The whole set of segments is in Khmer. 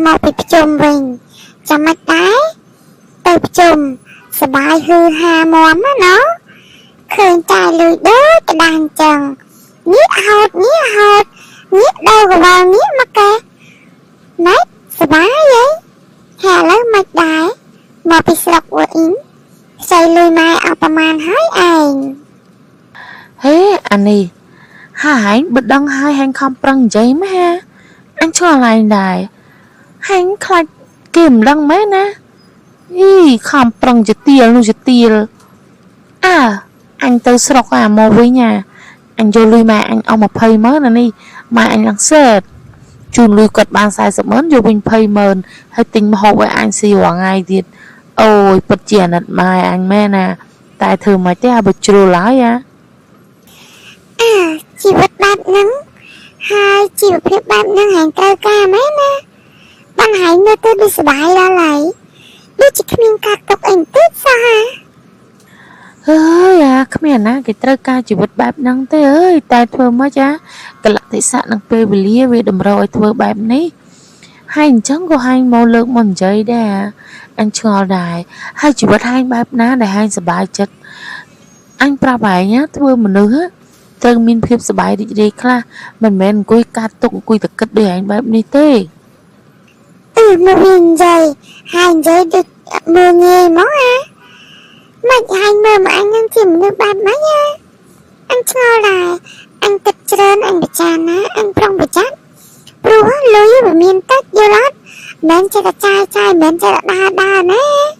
មកពីភ្ជុំវិញចាំមិនដែរទៅភ្ជុំសបាយហឺហាមមណាណោះឃើញចាយលុយដូចក្តារអញ្ចឹងនេះហោតនេះហោតនេះដូរកវលនេះមកកែម៉េចសបាយហីហើយឥឡូវមិនដែរមកពីស្រុកវិញខ្ចីលុយម៉ែអស់ប្រមាណហើយឯង ហេអានេះហើយឯងបើដឹងហើយហែងខំប្រឹងនិយាយម៉េះហាអញឆ្ងល់ឯងដែរហែងខ្លាចគេមិនដឹងមែនណាអីខំប្រឹងជាទៀលនោះជាទៀលអើអញទៅស្រុកអាមកវិញអាអញយកលុយម៉ែអញអស់20ម៉ឺនអានេះម៉ែអញឡើងសេតជូនលុយគាត់បាន40ម៉ឺនយកវិញ20ម៉ឺនហើយទិញម្ហូបឲ្យអញស៊ីរាល់ថ្ងៃទៀតអូយពិតជាអាណិតម៉ែអញមែនណាតែធ្វើមិនទេអាបើជ្រុលហើយអា អើជីវិតបែបហ្នឹងហើយជីវភាពបែបហ្នឹងហែងត្រូវការមែនណាបានហែងមើលទៅដូចសប្បាយដល់ហើយដូចជាគ្មានការຕົកអីបន្តិចសោះហា អើយអាគ្មានអាណាគេត្រូវការជីវិតបែបហ្នឹងទេអើយតែធ្វើម៉េចអាកលៈទេសៈនិងពេលវេលាវាតម្រូវឲ្យធ្វើបែបនេះហើយអញ្ចឹងក៏ហែងមកលើកមកនិយាយដែរអញឆ្ងល់ដែរហើយជីវិតហែងបែបណាដែលហែងសប្បាយចិត្តអញប្រាប់ហែងណាធ្វើមនុស្សហ៎ត្រូវមានភាពសប្បាយរីករាយខ្លះមិនមែនអង្គុយកាត់ទុកអង្គុយតែគិតដូចហែងបែបនេះទេ អឺមកវានិយាយហើយនិយាយដូចមើលងាយហ្មងហាមិនហែងមើលមកអញនឹងជាមនុស្សបែបម៉េចហាអញឆ្ងល់ដែរអញគិតច្រើនអញពិចារណាអញប្រុងប្រយ័ត្នព្រោះលុយវាមានតិចយល់អត់មិនចេះតែចាយចាយមិនចេះតែដើរដើរណា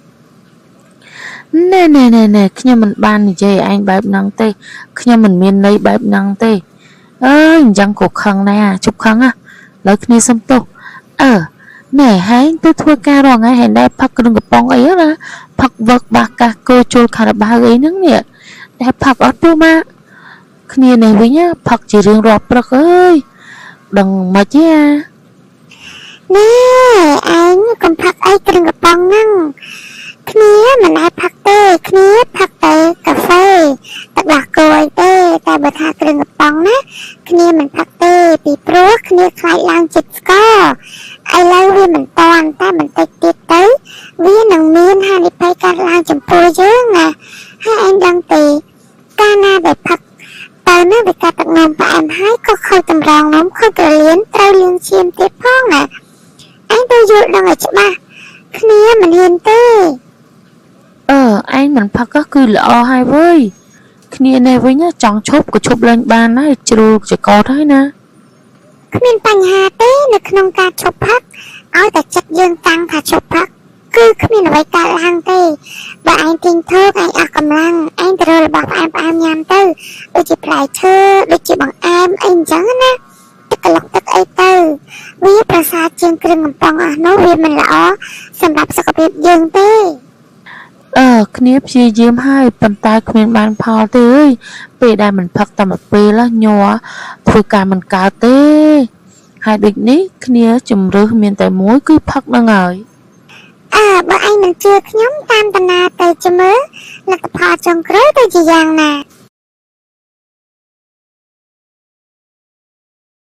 ណែណែណែណែខ្ញុំមិនបាននិយាយឲ្យឯងបែបហ្នឹងទេខ្ញុំមិនមានន័យបែបហ្នឹងទេអើយអញ្ចឹងក៏ខឹងដែរអាជប់ខឹងណាលើគ្នាសុំទោសអើណែហែងទៅធ្វើការរាល់ថ្ងៃហែងដែរផឹកគ្រឿងកំប៉ុងអីណាផឹកវឹកបាសកាសគោជុលខារ៉ាបាវអីហ្នឹងនេះតែផឹកអត់ពូម៉ាក់គ្នានេះវិញណាផឹកជារឿងរាល់ព្រឹកអើយដឹងមិនទេអា ណែឯងកុំផឹកអីគ្រឿងកំប៉ុងហ្នឹងគ្នាមិនដែលផឹកទេគ្នាផឹកតែកាហ្វេទឹកដោះគោអីទេតែបើថាគ្រឿងកំប៉ុងណាគ្នាមិនផឹកទេពីព្រោះគ្នាខ្លាចឡើងជាតិស្ករឥឡូវវាមិនតាន់តែបន្តិចទៀតទៅវានឹងមានហានិភ័យកើតឡើងចំពោះយើងណាហើយឯងដឹងទេកាលណាដែលផឹកទៅណាវាកាត់ទឹកនោមផ្អែមហើយក៏ខូចតម្រងនោមខូចក្រលៀនត្រូវលាងឈាមទៀតផងណាឯងទៅយល់ដឹងឲ្យច្បាស់គ្នាមិនហ៊ានទេ អឺឯងមិនផឹកក៏គឺល្អហើយវើយគ្នានេះវិញណាចង់ឈប់ក៏ឈប់លែងបានដែរជ្រុលចកតហើយណា គ្មានបញ្ហាទេនៅក្នុងការឈប់ផឹកឲ្យតែចិត្តយើងតាំងថាឈប់ផឹកគឺគ្មានអ្វីកើតឡើងទេបើឯងធីងធើកឯងអស់កម្លាំងឯងទៅរករបស់ផ្អែមផ្អែមញ៉ាំទៅដូចជាផ្លែឈើដូចជាបង្អែមអីអញ្ចឹងណាទឹកក្លុកទឹកអីទៅវាប្រសើរជាងគ្រឿងកំប៉ុងអស់នោះវាមិនល្អសម្រាប់សុខភាពយើងទេ អឺគ្នាព្យាយាមហើយប៉ុន្តែគ្មានបានផលទេអើយពេលដែលមិនផឹកតែមួយពេលហ៎ញ័រធ្វើការមិនកើតទេហើយដូចនេះគ្នាជំរើសមានតែមួយគឺផឹកហ្នឹងហើយ អើបើឯងមិនជឿខ្ញុំតាមតាណាទៅជមើលលទ្ធផលចុងក្រោយទៅជាយ៉ាងណា